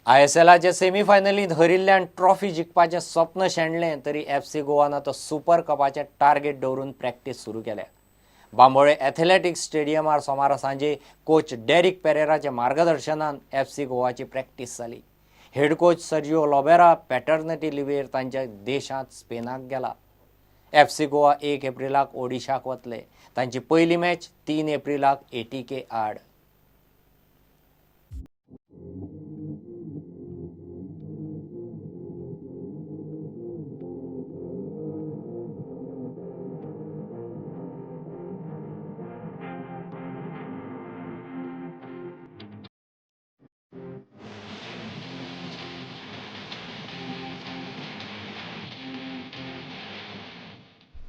आयएसएलाचे सेमीफायनलींत हरिल्ल्यान trophy जिखपाचें स्वप्न शेणलें तरी FC गोवान आतां सुपर कपाचें टार्गेट दवरून प्रॅक्टीस सुरू केल्या. बांबोळे एथलेटिक्स स्टेडियमार सोमारा सांजे कोच डेरिक पेरेराच्या मार्गदर्शनान एफसी गोवाची प्रॅक्टीस जाली. Head coach Sergio Lobera paternity लिव्हेर तांच्या देशांत स्पेनाक गेला. एफसी गोवा 1 एप्रिलाक ओडिशाक वतले. तांची पयली मॅच 3 एप्रिलाक एटीके आड.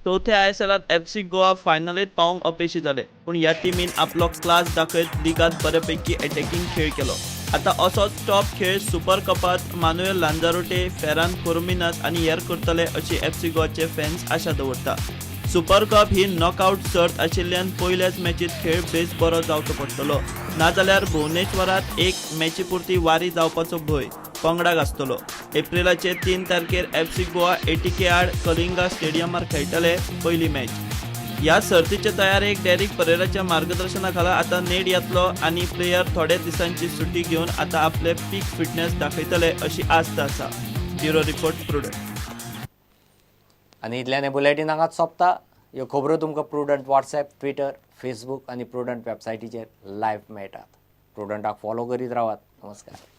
चवथे आयएसएलात एफसी गोवा फायनलीत पावोवंक अपेशी जाले, पूण ह्या टिमीन आपलो क्लास दाखयत लिगांत बऱ्यापैकी अटॅकिंग खेळ केलो. आतां असोच टॉप खेळ सुपर कपांत मानुएल लांजारोटे, फेरान कोरोमिनास आनी हेर करतले अशी एफसी गोवाचे फॅन्स आशा दवरता. सुपर कप ही नॉकआउट सर्त आशिल्ल्यान पयल्याच मॅचीत खेळ बेस बरो जावचो पडटलो, नाजाल्यार भुवनेश्वरात एक मॅची पुरती वारी जावपाचो भंय पंगडाक आसतलो. एप्रिलाचे 3 तारखेर एफसी गोवा एटीके आड कलिंगा स्टेडियमार खेळटले पयली मॅच. ह्या सर्तीचे तयारेक डेरिक परेराच्या मार्गदर्शना खाला आतां नेट येतलो आनी प्लेयर थोड्या दिसांची सुटी घेवन आतां आपले पीक फिटनेस दाखयतले अशी आस्त आसा. Bureau report, Prudent. आनी इतल्यान हें बुलेटीन हांगाच सोंपता. ह्यो खबरो तुमकां प्रुडंट वॉट्सॅप, ट्विटर, फेसबूक आनी प्रुडंट वेबसायटीचेर लायव्ह मेळटात. प्रुडंटाक फॉलो करीत रावात. नमस्कार.